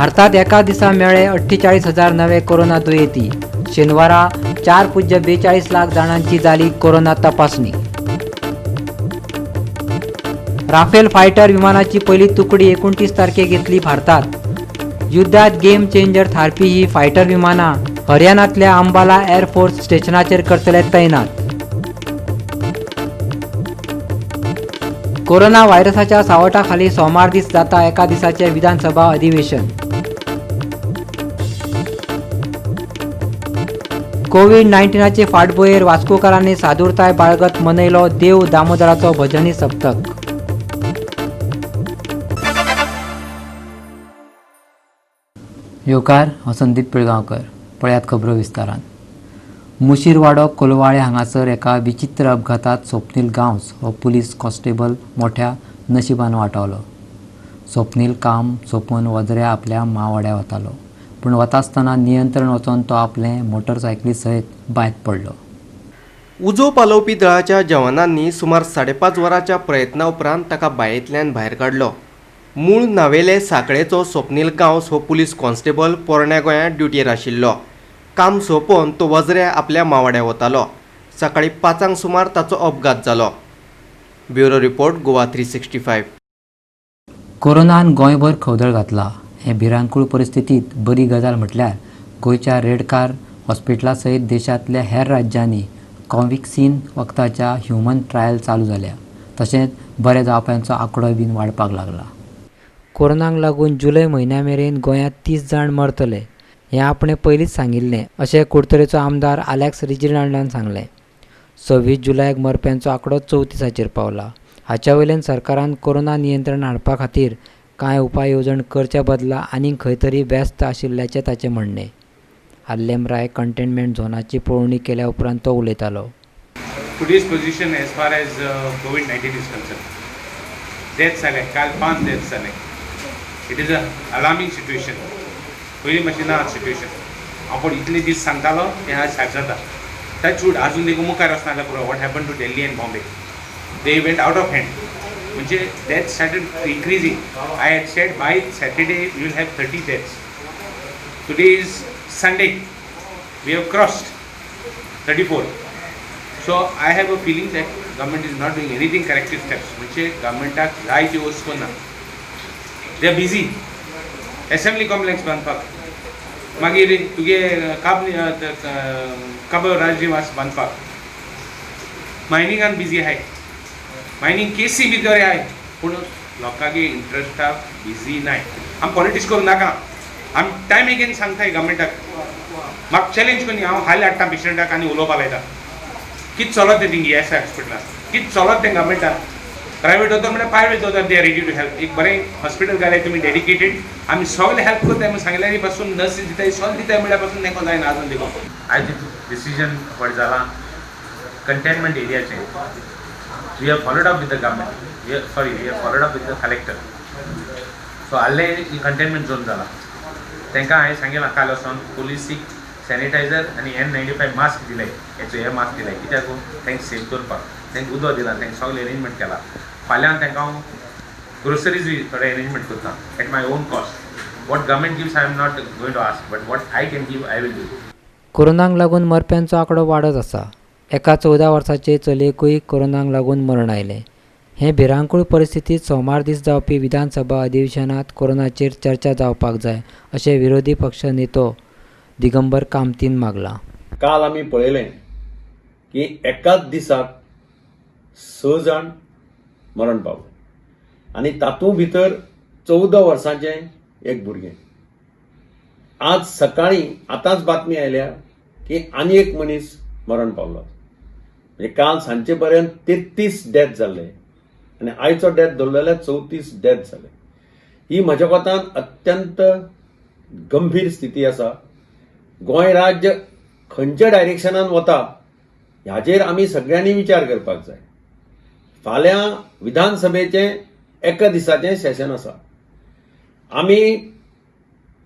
भारतात एका दिसा मेळ्ळे 48,000 नवे कोरोना दुयेंती. शेनवारा 4.42 लाख जाणांची जाली कोरोना तपासणी. राफेल फायटर विमानाची पहिली तुकडी 29 तारखेक येतली भारतात. युद्धात गेम चेंजर थारपी ही फायटर विमानां हरियाणांतल्या अंबाला एअरफोर्स स्टेशनाचेर करतले तैनात. कोरोना व्हायरसाच्या सावटाखाली सोमार दीस जाता एका दिसाचे विधानसभा अधिवेशन. कोवीड 19चे फाटभुंयेर वास्कोकारांनी सादुरताय बाळगत मनयलो देव दामोदराचो भजनी सप्तक. येवकार, हांव संदीप पिळगांवकर. पळयात खबरो विस्तारान. मुशीरवाडो कोलवाळे हांगासर एका विचित्र अपघातात स्वप्नील गांवस हो पुलीस कॉन्स्टेबल मोठ्या नशिबान वाटावलो. स्वप्नील काम सोंपोवन वझऱ्या आपल्या मावाड्या वतालो, पूण वता आसतना नियंत्रण वचोन तो आपले मोटरसायकली सयत बांयत पडलो. उजो पालोवपी दळाच्या जवानांनी सुमार 5.5 वरांच्या प्रयत्ना उपरांत ताका बांयेंतल्यान भायर काडलो. मूळ नावेले साकळेचो स्वप्नील गांवस हो पुलीस कॉन्स्टेबल पोरण्या गोंयांत ड्युटयेर आशिल्लो. काम सोंपोवन तो वझऱ्या आपल्या मावाड्या वतालो. सकाळीं 5 सुमार ताचो अपघात जालो. Bureau report, Goa 365. कोरोनान गोंयभर खवदळ घातला. हे भिरांकूळ परिस्थितीत बरी गजाल म्हटल्यार गोंयच्या रेडकार हॉस्पिटला सयत देशांतल्या हेर राज्यांनी कोव्हॅक्सिन वखदाच्या ह्युमन ट्रायल चालू जाल्या. तशेंच बरे जावप्यांचो आंकडोय बीन वाडपाक लागला. कोरोनाक लागून जुलय म्हयन्या मेरेन गोंयांत 30 जाण मरतले हें आपणें पयलींच सांगिल्लें, अशें कुडतरेचो आमदार आलेक्स रिजिनाल्डान सांगलें. 26 जुलयाक मरप्यांचो आंकडो 34 पावला. हाच्या वयल्यान सरकारान कोरोना नियंत्रण हाडपा खातीर कांय उपाय येवजण करच्या बदला आनीक खंय तरी व्यस्त आशिल्ल्याचें ताचें म्हणणें. आर्लेम राय कंटेनमेंट झोनाची पळोवणी केल्या उपरांत तो उलयतालो. Today's position as far as COVID-19 is concerned. Deaths जाले काल, पांच deaths जाले. It is a alarming situation. पयलीं मातशें ना सिट्युएशन. हांव पण इतले दीस सांगतालो तें आज सारकें जाता. टच वूड, अजून देखून मुखार वचना जाल्यार पुरो. What happen to Delhi and Bombay? They went out of hand. म्हणजे death started increasing. I had said by Saturday we will have 30 deaths. Today is Sunday, we have crossed 34. So I have a feeling that government is not doing anything, corrective steps. म्हणजे गव्हर्मेंटाक जाय त्यो वस्तू ना. They are busy assembly complex बांदपाक, मागीर तुगे काब काब राजनिवास बांदपाक, मायनिंगान busy आहाय. मायनींग केसी भितर आहाय, पूण लोकांगे इंट्रस्टाक बिजी नाय. आमी पॉलिटिक्स करूं नाका. आमी टायम एगेन सांगताय गव्हर्मेंटाक. म्हाका चॅलेंज करून हांव हाल हाडटा पेशंटाक आनी उलोवपाक लायता. कितें चलत तें थिंग एस हॉस्पिटलान, कितें चलत तें गव्हर्मेंटान? प्रायवेट दोतोर म्हणल्यार प्रायवेट दोतोर, they are ready to help. एक बरें हॉस्पिटल घाल्यार तुमी डेडिकेटेड, आमी सगळे हेल्प करताय म्हणून सांगल्यार पासून, नर्सी दिताय, सगळें दिताय म्हणल्यार पासून तांकां जायना आजून देखून. आयज डिसिजन व्हड जालां containment एरियाचें. We have followed up with the government, we, sorry, we have followed up with the collector. So आल्ले कंटेनमेंट झोन जाला, तांकां हांवें सांगिलां काल वचोन पुलिसीक सॅनिटायझर आनी N95 mask दिले, हेचो हे मास्क दिले. कित्याक? तांकां सेफ दवरपाक. तांकां उदक दिलां, तांकां सगळें एरेंजमेंट केलां. फाल्यां तांकां हांव ग्रोसरीजूय थोडें एरेंजमेंट करता at my own cost. What government gives, I am not going to ask, but what I can give, I will do. कोरोनाक लागून मरप्यांचो आंकडो वाडत आसा. एका 14 वर्सांचे चलयेकूय कोरोनाक लागून मरण आयलें. हे भिरांकूळ परिस्थितीत सोमार दीस जावपी विधानसभा अधिवेशनात कोरोनाचेर चर्चा जावपाक जाय, अशें विरोधी पक्ष नेतो दिगंबर कामतीन मागलां. काल आमी पळयलें की एकाच दिसाक स जाण मरण पावले आनी तातूंत भितर 14 वर्सांचें एक भुरगें. आज सकाळीं आतांच बातमी आयल्या की आनी एक मनीस मरण पावलो. म्हणजे काल सांजचे पर्यंत 33 डेथ जाल्ले आनी आयचो डेथ धरलो जाल्यार 34 डेथ जाले. ही म्हज्या कोतान अत्यंत गंभीर स्थिती आसा. गोंय राज्य खंयच्या डायरेक्शनान वता हाजेर आमी सगळ्यांनी विचार करपाक जाय. फाल्यां विधानसभेचें एका दिसाचें सेशन आसा. आमी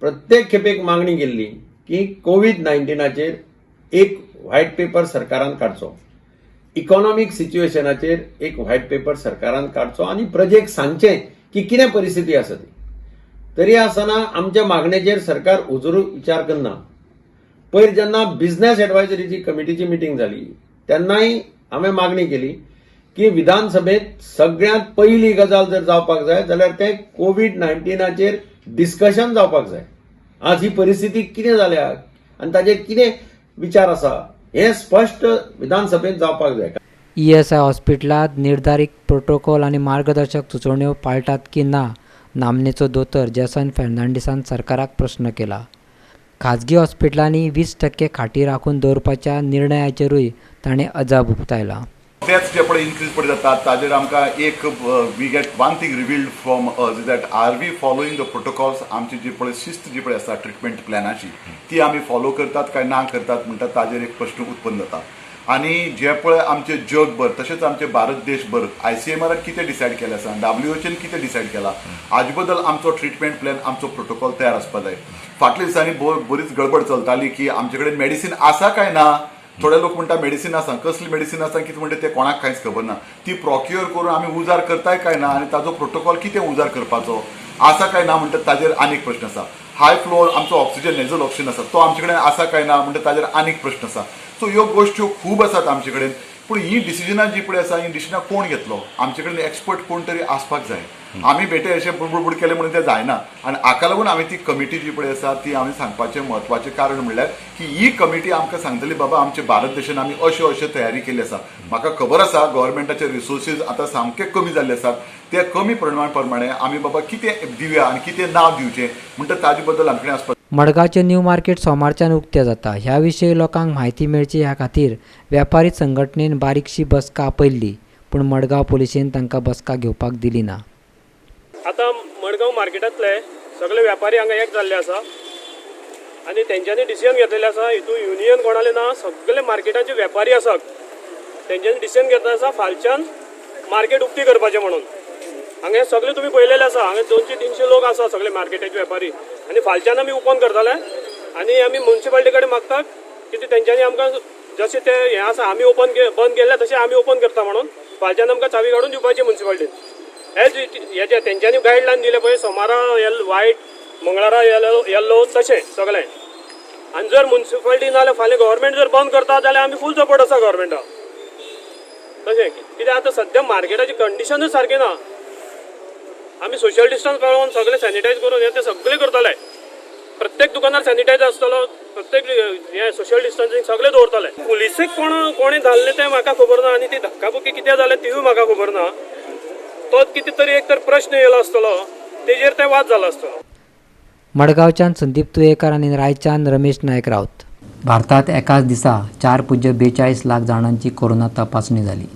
प्रत्येक खेपेक मागणी केल्ली की कोवीड 19चेर एक व्हायट पेपर सरकारान काडचो, इकॉनॉमीक सिच्युएशनाचेर एक व्हायट पेपर सरकारान काडचो आनी प्रजेक सांगचें की कितें परिस्थिती आसा ती. तरी आसतना आमच्या मागणेचेर सरकार हुजूर विचार करना. पयर जेन्ना बिझनेस एडवायजरीची कमिटीची मिटींग जाली तेन्नाय हांवें मागणी केली की विधानसभेत सगळ्यांत पयली गजाल जर जावपाक जाय जाल्यार तें कोवीड 19चेर डिस्कशन जावपाक जाय. आज ही परिस्थिती कितें जाल्या आनी ताजेर कितें विचार आसा हें स्पश्ट विधानसभेत जावपाक जाय. ईएसआय हॉस्पिटलांत निर्धारीत प्रोटोकॉल आनी मार्गदर्शक सुचोवण्यो पाळटात की ना नामनेचो दोतोर जेसन फेर्नांडीसान सरकाराक प्रस्न केला. खाजगी हॉस्पिटलांनी 20% खाटी राखून दवरपाच्या निर्णयाचेरूय ताणें अजाप उक्तायला. डेथ्स जे पळय इन्क्रीज पळय जातात ताजेर आमकां एक we get one thing revealed from us that are we following the protocols. आमची जी पळय शिस्त जी पळय आसा ट्रिटमेंट प्लॅनाची ती आमी फॉलो करतात काय ना करतात म्हणटा ताजेर एक प्रश्न उत्पन्न जाता. आनी जे पळय आमचे जगभर तशेंच आमचे भारत देशभर आयसीएमआरान कितें डिसायड केलें आसा, डब्ल्यूएचएन कितें डिसायड केलां हाजे बद्दल आमचो ट्रिटमेंट प्लॅन, आमचो प्रोटोकॉल तयार आसपाक जाय. फाटल्या दिसांनी बरीच गडबड चलताली की आमचे कडेन मेडिसीन आसा काय ना. थोडे लोक म्हणटा मेडिसीन आसा, कसली मेडिसीन आसा कितें म्हणटा तें कोणाक कांयच खबर ना. ती प्रॉक्युअर करून आमी उजार करताय काय ना आनी ताजो प्रोटोकॉल कितें उजार करपाचो आसा काय ना म्हणटा ताजेर आनीक प्रश्न आसा. हाय फ्लो आमचो ऑक्सिजन, नेझल ऑक्सिजन आसा तो आमचे कडेन आसा काय ना म्हणटा ताजेर आनीक प्रश्न आसा. सो ह्यो गोश्टी खूब आसात आमचे कडेन, पूण ही डिसिजनां जी पळय आसा ही डिसिजनां कोण घेतलो, आमचे कडेन एक्सपर्ट कोण तरी आसपाक जाय. आमी बेटे अशें बुडबुड केलें म्हणून तें जायना आनी हाका लागून आमी ती कमिटी जी पळय आसा ती आमी सांगपाचें म्हत्वाचें कारण म्हणल्यार की ही कमिटी आमकां सांगतली बाबा आमच्या भारत देशान आमी अश्यो अश्यो तयारी केल्ली आसा. म्हाका खबर आसा गव्हर्मेंटाचे रिसोर्सीस आतां सामके कमी जाल्ले आसात, ते कमी प्रमाण प्रमाणे आमी बाबा कितें दिवया आनी कितें नांव दिवचें म्हणटा ताजे बद्दल आमचे कडेन आसपाक. मडगांवचें न्यू मार्केट सोमारच्यान उक्तें जाता. ह्या विशीं लोकांक म्हायती मेळची ह्या खातीर व्यापारी संघटनेन बारीकशी बसका आपयल्ली, पूण मडगांव पुलिशेन तांकां बसका घेवपाक दिली ना. आतां मडगांव मार्केटांतले सगळे व्यापारी हांगा एक जाल्ले आसा आनी तेंच्यांनी डिसिजन घेतलेलें आसा. हितून युनियन कोणालें ना, सगळे मार्केटाचे व्यापारी आसात तेंच्यांनी डिसिजन घेतलें आसा फालच्यान मार्केट उक्ती करपाचें म्हणून. हांगा सगळे तुमी पळयलेले आसा, हांगा 200-300 लोक आसा सगळे मार्केटाचे व्यापारी आनी फालच्यान आमी ओपन करतले आनी आमी म्युनिसिपालिटी कडेन मागतात की तेंच्यांनी आमकां जशें ते हें आसा आमी ओपन बंद केल्लें तशें आमी ओपन करता म्हणून फालच्यान आमकां चावी काडून दिवपाची म्युनिसिपालिटीन. एज हेजे तेंच्यांनी गायडलायन दिले पळय, सोमारा वायट, मंगळारा येल्लो तशें सगळें. आनी जर म्युनिसिपालिटी ना जाल्यार फाल्यां गव्हर्मेंट जर बंद करता जाल्यार आमी फूल सपोर्ट आसा गव्हर्मेंटाक. तशें कित्याक आतां सद्या मार्केटाची कंडिशनूच सारकी ना. आमी सोशल डिस्टन्स पाळोवन सगळें सॅनिटायज करून हें तें सगळें करतले. प्रत्येक दुकानार सॅनिटायज आसतलो, प्रत्येक हें सोशल डिस्टन्सिंग सगळें दवरतले. पुलिसेक कोणें धाडलें तें म्हाका खबर ना आनी ती धक्काबुक्की कितें जालें तिवूय म्हाका खबर ना. तो कितें तरी एक तर प्रश्न येयलो आसतलो तेजेर ते वाद जालो आसतलो. मडगांवच्यान संदीप तुयेकर आनी रायच्यान रमेश नायक राऊत. भारतात एकाच दिसा 4.42 लाख जाणांची कोरोना तपासणी जाली.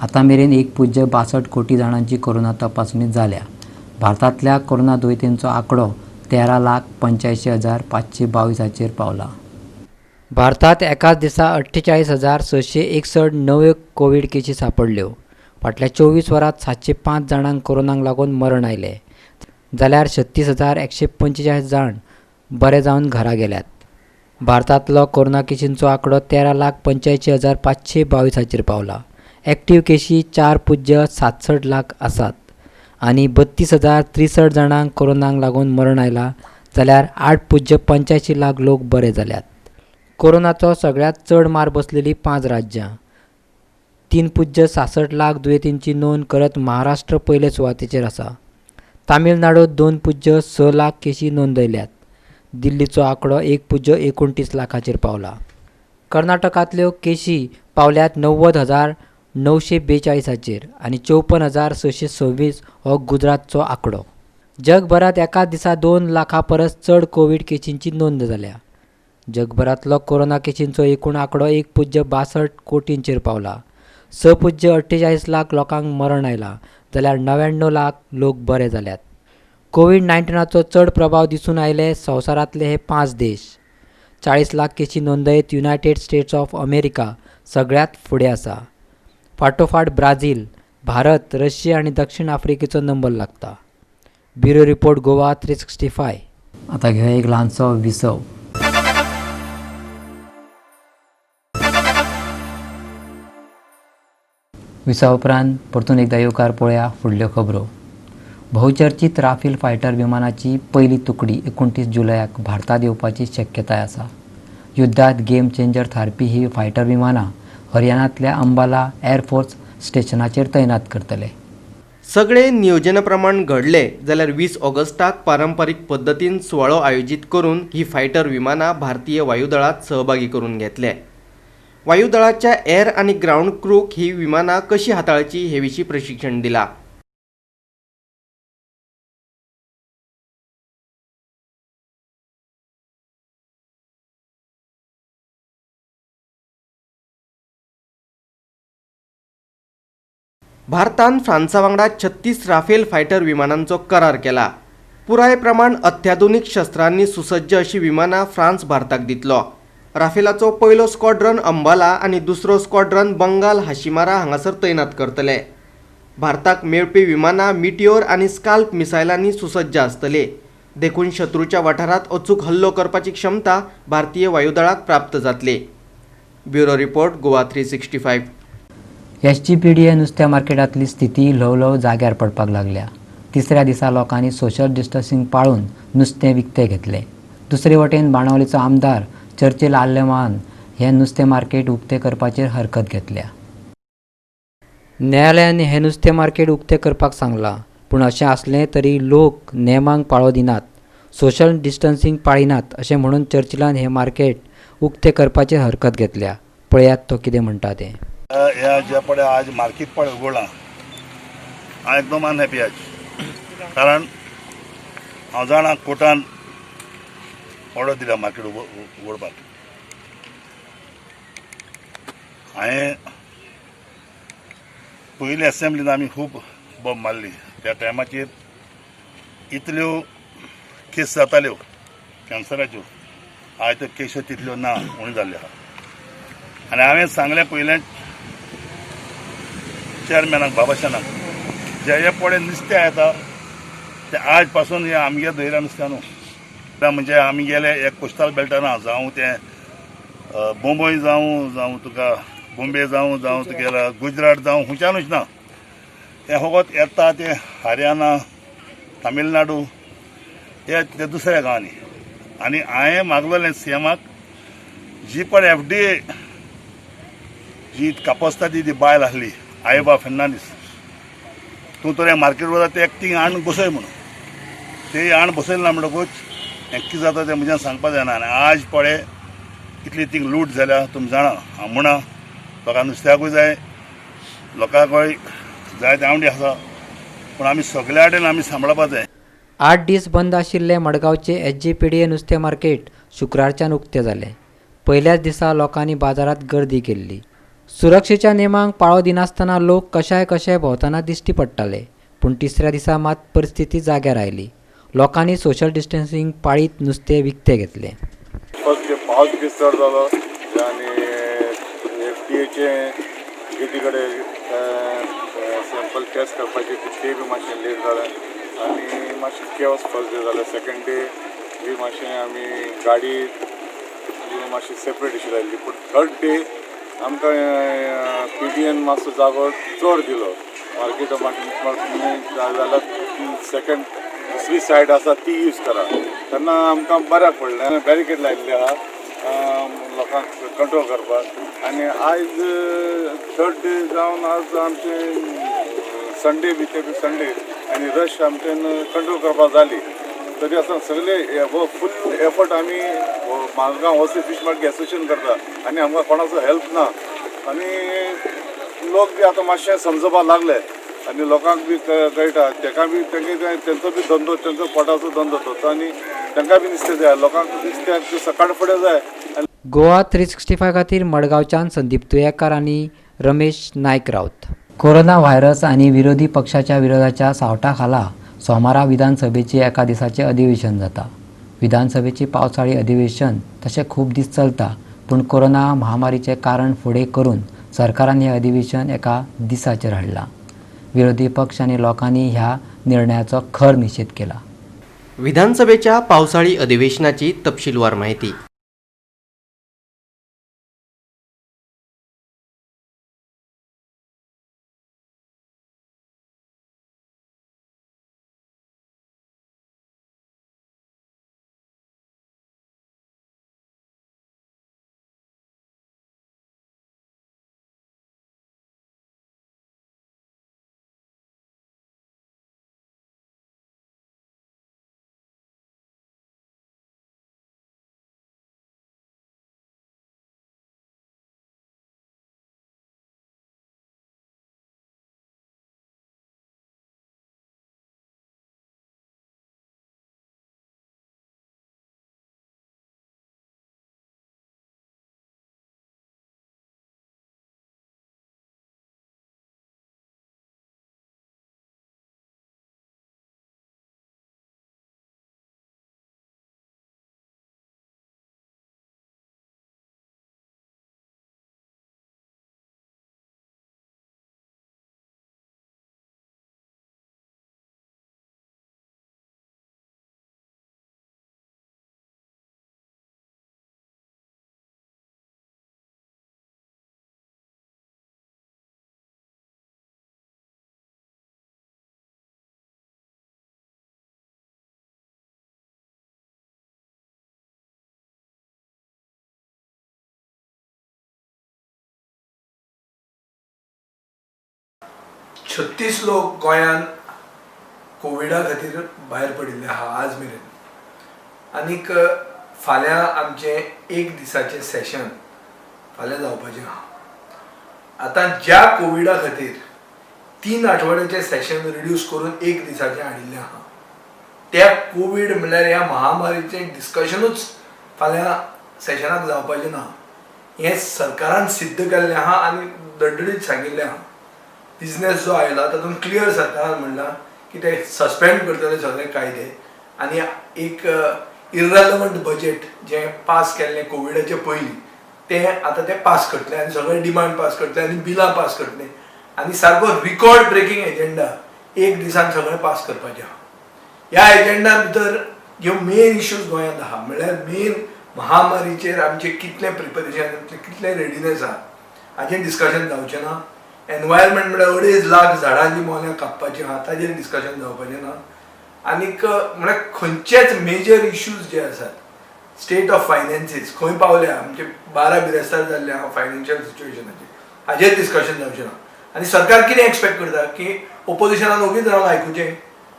आतां मेरेन 1.62 कोटी जाणांची कोरोना तपासणी जाल्या. भारतांतल्या कोरोना दुयेंतींचो आंकडो 13,85,522 पावला. भारतात एकाच दिसा 48,661 नव्यो कोवीड केशी सापडल्यो. फाटल्या 24 वरांत 705 जाणांक कोरोनाक लागून मरण आयलें, जाल्यार 36,145 जाण बरे जावन घरा गेल्यात. भारतांतलो कोरोना केशींचो आंकडो 13,85,522 पावला. एक्टिव्ह केशी 4.67 लाख आसात आनी 32,063 जाणांक कोरोनाक लागून मरण आयलां, जाल्यार 8.85 लाख लोक बरे जाल्यात. कोरोनाचो सगळ्यांत चड मार बसलेली 5 राज्यां. 3.66 लाख दुयेंतींची नोंद करत महाराष्ट्र पयले सुवातेचेर आसा. तामिळनाडूत 2.6 लाख केशी नोंदयल्यात. दिल्लीचो आंकडो 1.29 लाखाचेर पावला. कर्नाटकांतल्यो केशी पावल्यात 90,942 आनी 54,626 हो गुजरातचो आंकडो. जगभरांत एकाच दिसा 2 लाखां परस चड कोवीड केशींची नोंद जाल्या. जगभरांतलो कोरोना केशींचो एकूण आंकडो 1.62 कोटींचेर पावला. 6.48 लाख लोकांक मरण आयलां, जाल्यार 99 लाख लोक बरे जाल्यात. कोवीड 19चो चड प्रभाव दिसून आयले संवसारांतले हे 5 देश. 40 लाख केशी नोंदयत युनायटेड स्टेट्स ऑफ अमेरिका सगळ्यांत फुडें आसा. फाटोफाट ब्राझील, भारत, रशिया आनी दक्षिण आफ्रिकेचो नंबर लागता. Bureau report, Goa 365. आतां घेवया एक ल्हानसो विसव. विसा उपरांत परतून एकदां येवकार पळोवया फुडल्यो खबरो. बहुचर्चित राफेल फायटर विमानाची पयली तुकडी 29 जुलयाक भारतांत येवपाची शक्यताय आसा. युद्धात गेम चेंजर थारपी ही फायटर विमानां हरियाणांतल्या अंबाला एअरफोर्स स्टेशनाचेर तैनात करतले. सगळे नियोजना प्रमाण घडले जाल्यार 20 ऑगस्टाक पारंपारीक पद्दतीन सुवाळो आयोजीत करून ही फायटर विमानां भारतीय वायुदळांत सहभागी करून घेतले. वायुदळाच्या एअर आनी ग्रावंड क्रूक ही विमानां कशी हाताळची हे विशीं प्रशिक्षण दिला. भारतान फ्रांसा वांगडा 36 राफेल फायटर विमानांचो करार केला. पुराय प्रमाण अत्याधुनिक शस्त्रांनी सुसज्ज अशी विमानां फ्रांस भारताक दितलो. राफेलाचो पयलो स्क्वॉड्रन अंबाला आनी दुसरो स्क्वॉड्रन बंगाल हाशिमारा हांगासर तैनात करतले. भारताक मेळपी विमानां मिटियोर आनी स्काल्प मिसायलांनी सुसज्ज आसतले, देखून शत्रूच्या वाठारांत अचूक हल्लो करपाची क्षमता भारतीय वायुदळाक प्राप्त जातली. Bureau report, Goa 365. SGPDA नुस्त्या मार्केटांतली स्थिती ल्हव ल्हव जाग्यार पडपाक लागल्या. तिसऱ्या दिसा लोकांनी सोशल डिस्टन्सिंग पाळून नुस्तें विकतें घेतलें. दुसरे वटेन बाणावलीचो आमदार चर्चिल आलेमान हें नुस्तें मार्केट उक्तें करपाचेर हरकत घेतल्या. न्यायालयान हें नुस्तें मार्केट उक्तें करपाक सांगलां, पूण अशें आसलें तरी लोक नेमांक पाळो दिनात, सोशल डिस्टन्सिंग पाळिनात अशें म्हणून चर्चिलान हें मार्केट उक्तें करपाचेर हरकत घेतल्या. पळयात तो कितें म्हणटा तें. ह्या जे पळय आज मार्केट पळय उगडलां, हांव एकदम अनहॅपी आज, कारण हांव जाणा कोर्टान ऑर्डर दिल्या मार्केट उगडपाक. हांवें पयली एसेंब्लीन आमी खूब बॉम्ब मारली, त्या टायमाचेर इतल्यो केस जाताल्यो कॅन्सराच्यो, आयज त्यो केश्यो तितल्यो ना, उण्यो जाल्ल्यो आहा. आनी हांवें सांगलें पयलें चेअरमॅनाक बाबाशानाक, जे हे पळय नुस्तें येता ते आज पासून हे आमगे दयरा नुस्त्या न्हू, म्हणजे आमी गेले एक कोस्टल बेल्टाना, जावं तें बोंबय जावं, जावं तुका बोंबे जावं, जावं तुगेल्या गुजरात जावं, खंयच्यानूच ना, हें फकत येता तें हरियाणा, तामिळनाडू, हे ते दुसऱ्या गांवांनी. आनी हांवें मागलेलें सीएमाक, जी पळय एफडीए जी कापस्ता ती बायल आसली आयोबा फेर्नांडीस, तूं तर मार्केट वता ते एकटींग हाण बसय म्हणून, ते हाण बसयलें ना म्हणटकूच हें कितें जाता तें म्हज्यान सांगपाक जायना. आनी आज पळय कितली ती लूट जाल्या तुमी जाणा, आमोणा लोकांक नुस्त्याकूय जाय, लोकांकूय जाय ते आवडी आसा, पूण आमी सगल्या कडेन आमी सांबाळपाक जाय. 8 दीस बंद आशिल्ले मडगांवचे एसजीपीडीए नुस्तें मार्केट शुक्रारच्यान उक्तें जालें. पयल्याच दिसा लोकांनी बाजारांत गर्दी केल्ली. सुरक्षेच्या नेमांक पाळो दिनासतना लोक कशाय कशे भोंवतना दिश्टी पडटाले, पूण तिसऱ्या दिसा मात परिस्थिती जाग्यार आयली. लोकांनी सोशल डिस्टन्सिंग पाळीत नुस्तें विकतें घेतलें. फर्स्ट पावस बी चड जालो आनी एफडीएचे गेटी कडेन सॅम्पल टेस्ट करपाचे ते बी मातशें लेट जालें आनी मातशें केवस फर्स्ट डे जालें. सेकेंड डे बी मातशें आमी गाडी मातशी सेपरेट अशी लायली, पूण थर्ड डे आमकां पीडीएन मातसो जागो चड दिलो मार्केट जाल्यार सेकेंड दुसरी सायड आसा ती यूज करा, तेन्ना आमकां बऱ्याक पडलें. बॅरिकेड लायिल्ले आहा लोकांक कंट्रोल करपाक. आनी आयज थर्ड डे जावन आज आमचे संडे बी ते बी संडे आनी रश आमच्यान कंट्रोल करपाक जाली. तरी आसतना सगळे हो फूल एफर्ट आमी Margao wholesale fish market association करता आनी आमकां कोणाचो हेल्प ना. आनी लोक बी आतां मातशें समजपाक लागले आनी लोकांक बी कळटा, तेका बी तेंचो बी धंदो, तेंचो पोटाचो धंदो तो, आनी तांकां बी नुस्तें जाय, लोकांक नुस्तें सकाळ फुडें जाय. गोवा 365 खातीर मडगांवच्यान संदीप तुयेकार आनी रमेश नायक राऊत. कोरोना व्हायरस आनी विरोधी पक्षाच्या विरोधाच्या सावटा खाला सोमारा विधानसभेचे एका दिसाचें अधिवेशन जाता. विधानसभेची पावसाळी अधिवेशन तशें खूब दीस चलता, पूण कोरोना महामारीचें कारण फुडें करून सरकारान हें अधिवेशन एका दिसाचेर हाडलां. विरोधी पक्ष आनी लोकांनी ह्या निर्णयाचो खर निशेध केला. विधानसभेच्या पावसाळी अधिवेशनाची तपशीलवार माहिती. 36 लोक गोंयांत कोविडा खातीर भायर पडिल्ले आहा आज मेरेन. आनीक फाल्यां आमचें एक दिसाचें सेशन फाल्यां जावपाचें आहा. आतां ज्या कोविडा खातीर 3 आठवड्याचें सेशन रिड्यूस करून एक दिसाचें हाडिल्लें आहा, त्या कोवीड म्हणल्यार ह्या महामारीचें डिस्कशनूच फाल्यां सेशनाक जावपाचें ना हें सरकारान सिद्ध केल्लें आहा आनी दडदडीत सांगिल्लें आहा. बिजनेस जो आयला तातूंत क्लियर सरकारान म्हणलां की ते सस्पेंड करतले सगळे कायदे आनी एक इररेलवंट बजेट जें पास केल्लें कोविडाचे पयलीं तें आतां तें पास करतले आनी सगळे डिमांड पास करतले आनी बिलां पास करतले आनी सारको रिकॉर्ड ब्रेकींग एजेंडा एक दिसान सगळें पास करपाचें आहा. ह्या एजेंडा भितर ह्यो मेन इश्यूज गोंयांत आहा, म्हणल्यार मेन महामारीचेर आमचें कितलें प्रिपरेशन, कितलें रेडिनेस आहा हाचें डिस्कशन जावचें ना. एनवायरमेंट म्हणल्यार 2.5 लाख झाडां जी मोल्यां कापपाचीं आहा ताजेर डिस्कशन जावपाचें ना. आनीक म्हळ्यार खंयचेच मेजर इश्यूज जे आसात, स्टेट ऑफ फायनान्सीस खंय पावल्या, आमचे 12 बिरेस्तार जाल्ले आहा फायनान्शियल सिच्युएशनाचेर, हाजेर डिस्कशन जावचें ना. आनी सरकार कितें एक्सपेक्ट करता की ओपोजिशनान ओगीच रावन आयकुचें?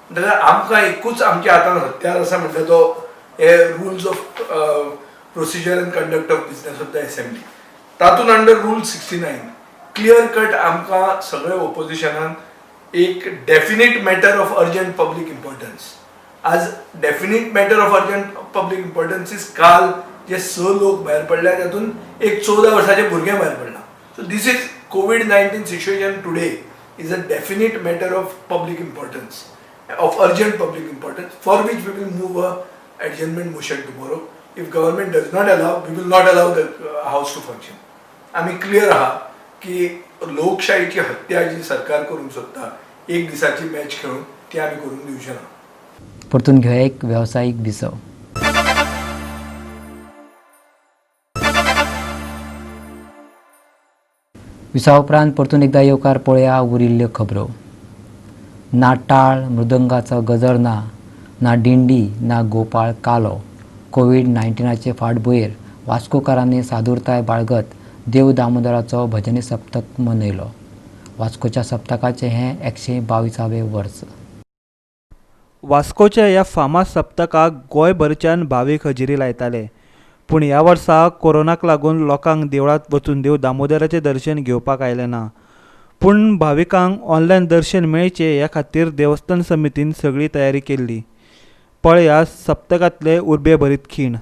म्हणटकर आमकां एकूच आमच्या हातान हत्यार आसा म्हणटा तो हे rules of procedure and conduct of business of the assembly. तातूंत अंडर रूल 69 क्लियर कट आमकां सगळे ओपोजिशनान एक definite matter of urgent public importance. आज definite matter of urgent public importance is काल जे 6 लोक भायर पडल्या तातूंत एक 14 वर्साचें भुरगें भायर पडलां. So this is COVID-19 situation today is a definite matter of public importance, of urgent public importance, for which we will move a adjournment motion tomorrow. If government does not allow, we will not allow the house to function. आमी clear आहा की लोकशाहीची हत्या जी सरकार करूंक सोदता एक दिसाची मॅच खेळून, ती आमी करूंक दिवचे ना. परतून घेवया एक वेवसायीक विसव. विसवा उपरांत परतून एकदा येवकार. पळया उरिल्ल्यो खबरो. ना टाळ मृदंगाचो गजर ना, ना दिंडी, ना गोपाळ कालो. कोवीड 19चे फाटभुंयेर वास्कोकारांनी सादुरताय बाळगत देव दामोदराचो भजनी सप्तक मनयलो. वास्कोच्या सप्तकाचें हें 122वें वर्स. वास्कोच्या ह्या फामाद सप्तकाक गोंयभरच्यान भावीक हजेरी लायताले, पूण ह्या वर्सा कोरोनाक लागून लोकांक देवळांत वचून देव दामोदराचें दर्शन घेवपाक आयलें ना. पूण भाविकांक ऑनलायन दर्शन मेळचें ह्या खातीर देवस्थान समितीन सगळी तयारी केल्ली. पळया सप्तकांतले उर्बे भरीत खीण.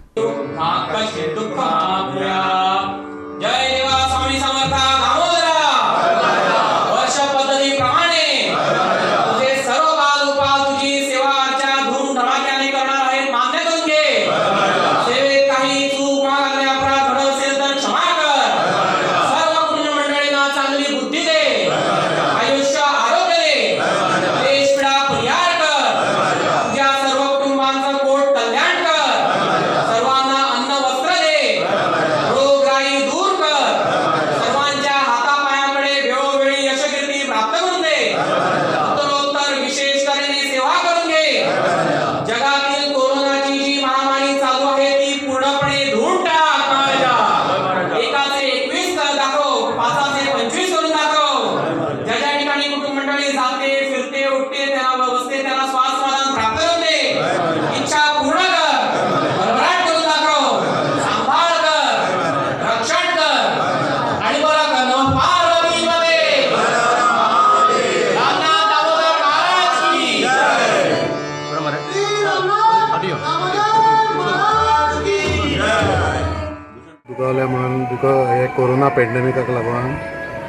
दुखावल्या म्हणून तुका हे कोरोना पेंडेमिकाक लागून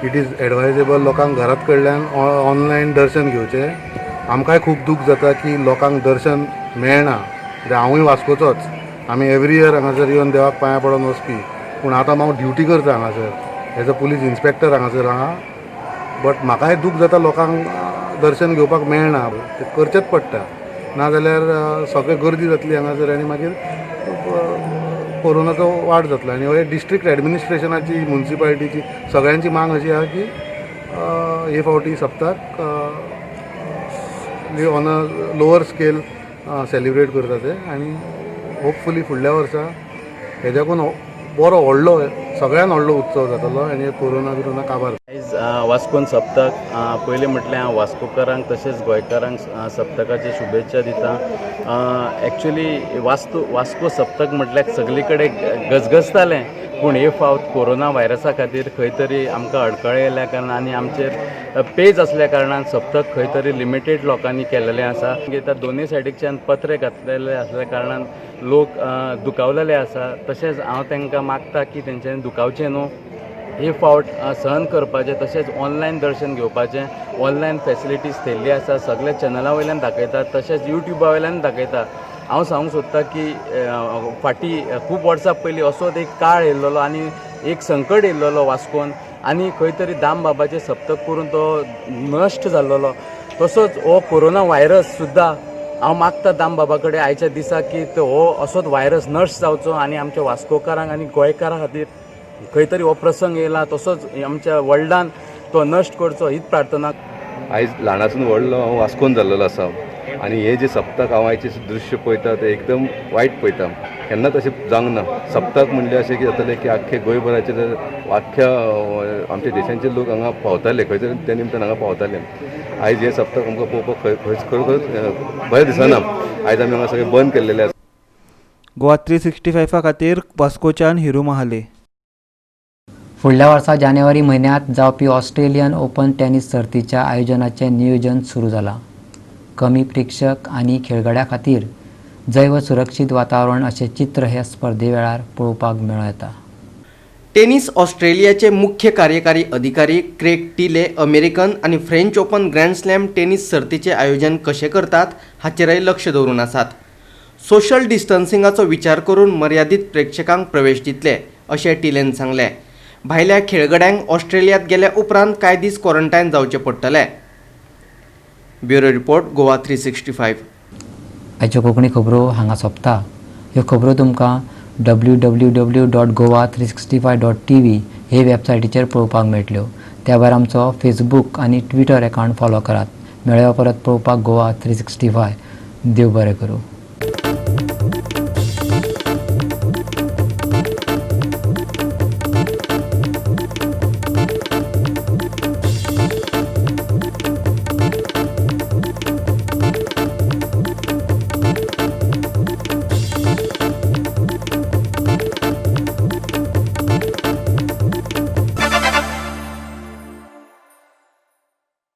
it is advisable लोकांक घरात कडल्यान ऑनलायन दर्शन घेवचें. आमकांय खूब दूख जाता की लोकांक दर्शन मेळना. कित्याक हांवूय वास्कोचोच, आमी एवरी इयर हांगासर येवन देवाक पांयां पडोन वचपी, पूण आतां हांव ड्युटी करता हांगासर एज अ पुलीस इन्स्पेक्टर हांगासर आहा. बट म्हाकाय दूख जाता लोकांक दर्शन घेवपाक मेळना, तें करचेंच पडटा, नाजाल्यार सगळें गर्दी जातली हांगासर आनी मागीर कोरोनाचो वाड जातलो. आनी हे डिस्ट्रिक्ट एडमिनिस्ट्रेशनाची, मुन्सिपालिटीची सगळ्यांची मांग अशी आहा की हे फावटी सप्ताक on a lower scale celebrate करता ते, आनी होपफुली फुडल्या वर्सा हेज्याकून बरो व्हडलो, सगळ्यान व्हडलो उत्सव जातलो आनी कोरोना बिरोना काबार. आयज वास्कोन सप्तक. पयलीं म्हटल्यार हांव वास्कोकारांक तशेंच गोंयकारांक सप्तकाचे शुभेच्छा दिता. एक्चुली वास्को सप्तक म्हटल्यार सगळे कडेन गजगजतालें, पूण हे फावट कोरोना व्हायरसा खातीर खंय तरी आमकां अडकळे येयल्या कारणान आनी आमचेर पेज आसल्या कारणान सप्तक खंय तरी लिमिटेड लोकांनी केलेलें आसा. मागीर दोनूय सायडीकच्यान पत्रे घातलेले आसल्या कारणान लोक दुखावलेले आसा. तशेंच हांव तांकां मागता की तेंच्यांनी दुखावचें न्हू, हे फावट सहन करपाचें, तशेंच ऑनलायन दर्शन घेवपाचें. ऑनलायन फेसिलिटीज थेयल्ली आसा, सगल्या चॅनला वयल्यान दाखयतात, तशेंच युट्युबा वयल्यान दाखयता. हांव सांगूंक सोदतां की फाटीं खूब वर्सां पयलीं असोच एक काळ येयल्लो आनी एक संकट येयल्लो वास्कोन आनी खंय तरी दामबाबाचें सप्तक करून तो नश्ट जाल्लो. तसोच हो कोरोना व्हायरस सुद्दां हांव मागता दामबाबा कडेन आयच्या दिसा की हो असोच व्हायरस नश्ट जावचो आनी आमच्या वास्कोकारांक आनी गोंयकारां खातीर खंय तरी हो प्रसंग येयला तसोच आमच्या वर्ल्डान तो नश्ट करचो हीच प्रार्थना. आयज ल्हानासून व्हडलो हांव वास्कोन जाल्लेलो आसा आनी हे जे सप्तक हांव आयचें दृश्य पळयता तें एकदम वायट पळयता. केन्नाच अशें जावंक ना. सप्तक म्हणलें अशें कितें जातलें की आख्खे गोंयभराचे आख्ख्या आमच्या देशांचे लोक हांगा पावताले, खंय तरी त्या निमतान हांगा पावताले. आयज हें सप्तक आमकां पळोवपाक खंय खरोखरच बरें दिसना. आयज आमी हांगा सगळें बंद केल्लेलें आसा. गोवा 365 खातीर वास्कोच्यान हिरू महाले. फुडल्या वर्सा जानेवारी म्हयन्यांत जावपी ऑस्ट्रेलियन ओपन टेनिस सर्तीच्या आयोजनाचें नियोजन सुरू जालां. कमी प्रेक्षक आनी खेळगड्यां खातीर जैव सुरक्षीत वातावरण अशें चित्र हे स्पर्धे वेळार पळोवपाक मेळूं येता. टेनिस ऑस्ट्रेलियाचे मुख्य कार्यकारी अधिकारी क्रेग टिले अमेरिकन आनी French open grand slam tennis सर्तीचें आयोजन कशें करतात हाचेरय लक्ष दवरून आसात. सोशल डिस्टन्सिंगाचो विचार करून मर्यादीत प्रेक्षकांक प्रवेश दितले अशें टिलेन सांगलें. भायल्या खेळगड्यांक ऑस्ट्रेलियांत गेल्या उपरांत कांय दीस क्वॉरंटायन जावचें पडटलें. Bureau report, Goa 365. आयच्यो कोंकणी खबरो हांगा सोंपता. ह्यो खबरो तुमकां www.goa365.tv हे वेबसायटीचेर पळोवपाक मेळटल्यो. त्या भायर आमचो फेसबूक आनी ट्विटर एकावंट फॉलो करात. मेळया परत पळोवपाक गोवा 365. देव बरें करूं.